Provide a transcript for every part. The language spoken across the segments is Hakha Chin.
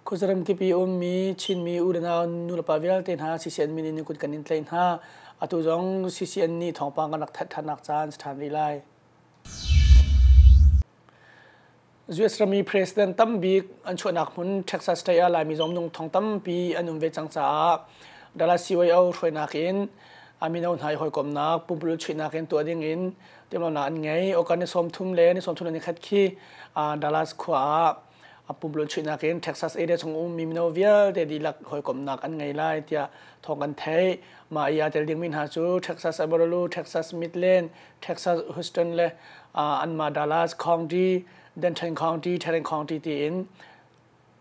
Khuazaram kip i ummi Chinmi u le nau nulepa vialte hna CCN min in kut kan in tlaih hna. Atu zong CCN nih thawngpang kan rak thanh ṭhannak caan si ṭhan rih lai. US rami president tambik an chuahnak hmun Texas state ah Laimi zong minung thong tampi an um ve cang caah Dallas CYO hruainak in mino hna i hawikomhnak pumpululh chuihnak in tuah ding in timhlamhnak an ngei. Okan ni 30 le ni 30 ni khat khi Dallas khua ah pumpululh chuihnak in Texas area chung ummi mino vialte dihlak hawikomhnak an ngei lai tiah thawng kan theih. Mah i aa tel dingmi hna cu Texas Amarillo, Texas Midland, Texas Houston le anmah Dallas County, Denton County, Tarrant County tiin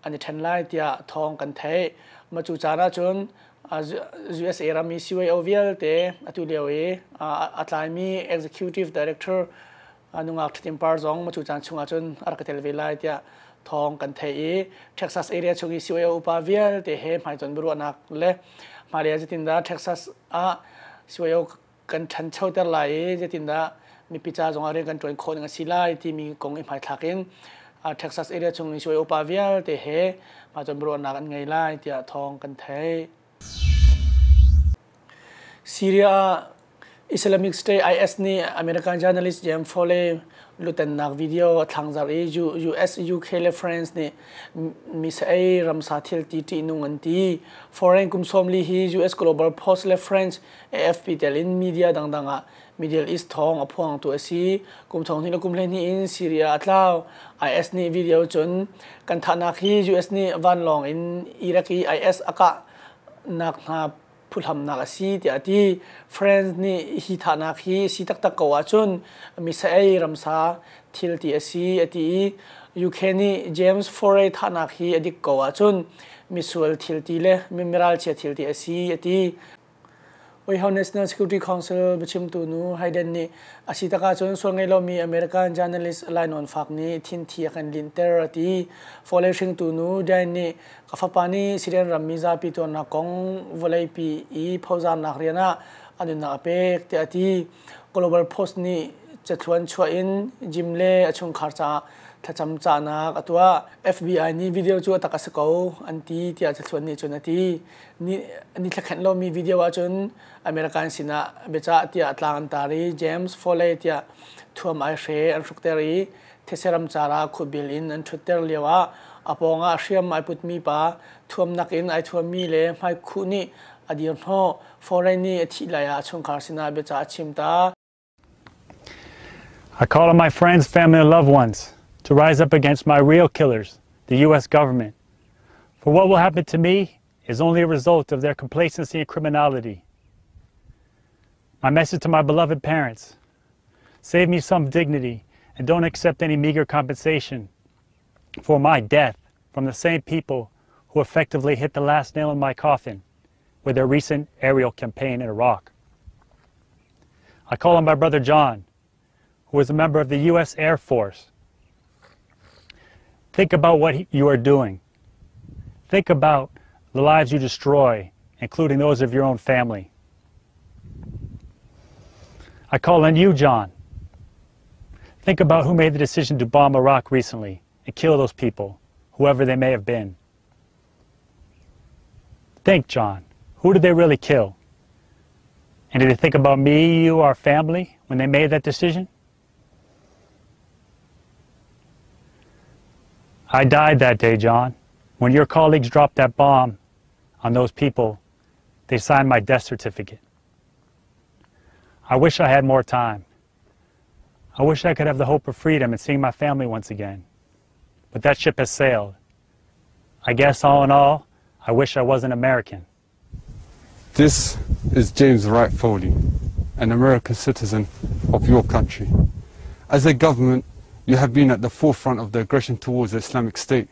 an i ṭhen lai tiah thawng kan theih. Mah cu caan ahcun USA ram i CYO vialte atu lio i a tlaimi Executive Director nungak Ṭhatim Par zong mah cu caan chung ahcun a rak i tel ve lai tiah thawng kan theih i Texas area chung i CYO upa vialte he hmaitonh biaruahnak le hmailei ah zeitindah Texas ah CYO kan ṭhanchoter lai i zeitindah mipi ca zongah rian kan ṭuan khawh ning a si lai timi kong i hmaithlak in Texas area chung i suai upa vialte he mahcun biaruahnak an ngei lai tiah thawng kan theih. Syria ah Islamic State IS nih American journalist James Foley lutennak video a thlangzar i US, UK le France nih misa ei ramsa thil ti ṭihnung an ti. Foreign kum 40 hi US Global Post le French AFP tel in media dangdang ah Middle East thawng a phuangtu a si. Kum thong hnih le kum 12 in Syria a tlau. IS nih video cun kan thahnak hi US nih vanlawng in Iraq i IS a kah nak hna phuhlamnak a si tiah a ti. France nih hi thahnak hi si taktak ko ahcun misa ei ramsa thil ti a si a ti i UK nih James Foray thahnak hi a dik ko ahcun misual thil ti le miralchia thil ti a si a ti. White National Security Council biachimtu nu Hayden nih a si tak ahcun sual ngei lomi American journalist lainawn fak nih thinthi a kan linhter a ti. Fawlei hringtu nu Diane nih ka fapa nih Syrian rammi zapi tuarnak kong vawleipi i phozarnak rian ah a nunnak a pek tiah a ti. Global Post nih cathluan chuah in Jim le a chungkhar caah thlacam cahnak a tuah. FBI nih video cu a tak a si ko an ti tiah cathluan nih cun a ti. Ni thlakhenh lomi video ahcun American sinah biacah tiah tlang an tar i James Foley tiah thuam ai hre an hrukter i these ramcar ah khutbil in an ṭhutter lioah a pawngah hriam ai putmi pa thuamnak in ai thuammi le hmaikhuh nih a dir hnawh. Foley nih a thih lai ah a chungkhar sinah biacah a chim ta. I call on my friends, family, and loved ones to rise up against my real killers, the U.S. government. For what will happen to me is only a result of their complacency and criminality. My message to my beloved parents save me some dignity and don't accept any meager compensation for my death from the same people who effectively hit the last nail in my coffin with their recent aerial campaign in Iraq. I call on my brother John, who is a member of the U.S. Air Force. Think about what you are doing. Think about the lives you destroy, including those of your own family. I call on you, John. Think about who made the decision to bomb Iraq recently and kill those people, whoever they may have been. Think, John, who did they really kill? And did they think about me, you, our family when they made that decision? I died that day, John. When your colleagues dropped that bomb on those people, they signed my death certificate. I wish I had more time. I wish I could have the hope of freedom and seeing my family once again. But that ship has sailed. I guess all in all, I wish I wasn't American. This is James Wright Foley, an American citizen of your country. As a government, you have been at the forefront of the aggression towards the Islamic State.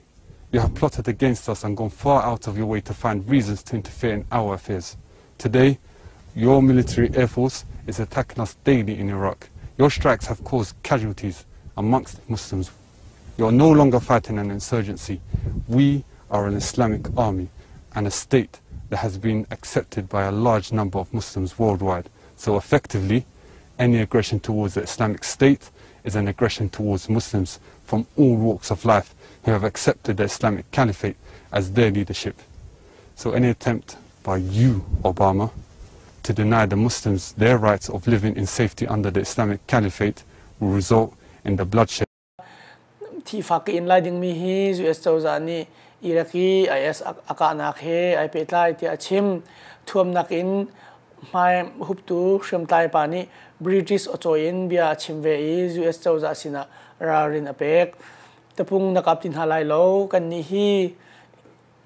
You have plotted against us and gone far out of your way to find reasons to interfere in our affairs. Today, your military air force is attacking us daily in Iraq. Your strikes have caused casualties amongst Muslims. You are no longer fighting an insurgency. We are an Islamic army and a state that has been accepted by a large number of Muslims worldwide. So effectively, any aggression towards the Islamic State is an aggression towards Muslims from all walks of life who have accepted the Islamic Caliphate as their leadership. So any attempt by you, Obama, to deny the Muslims their rights of living in safety under the Islamic Caliphate will result in the bloodshed. Thifak in lai dingmi hi US cozah nih Iraq i IS a kahnak he ai pehtlai tiah a chim. Thuamnak in hmai huptu hriamtlai pa nih British awcawi in bia a chim ve i US cozah sinah ralrin a pek. Tapung na kap ti hna lai lo, kannih hi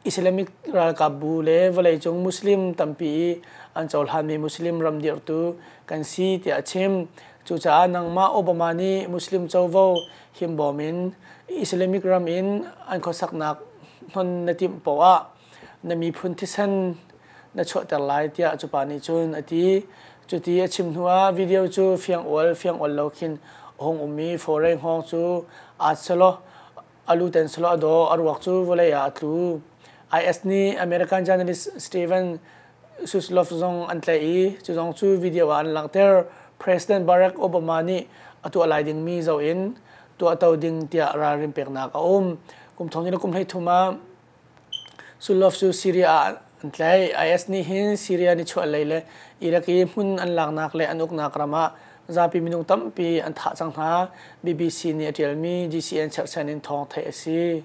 Islamic ralkap bu le vawleicung Muslim tampi i an cohlanmi Muslim ram dirhtu kan si tiah a chim. Cucaah nangmah Obama nih Muslim covo himbawm in Islamic ram in an khuasaknak hnon na timh poah na miphun thisen na chuahter lai tiah cu pa nih cun a ti. Cuti a chim hnuah video cu fiang ual fiang ual lo khin a hung um i fawrei hngawng cu aat selaw a lu ten selaw a daw, a ruak cu vawlei ah a tlu. IS nih American journalist Steven Suslov zong an tlaih i cu zong cu video ah an langhter. President Barack Obama nih a tuah lai dingmi zoh in tuahto ding tiah ralrin peknak a um. Kum thong le kum 13 ah Sullov cu Syria ah an tlaih. IS nih hin Syria nichuahlei le Iraq i hmun an laknak le an uknak ram ah zapi minung tampi an thah cang hna. BBC nih a ṭialmi GCN cherhchan in thawng theih a si.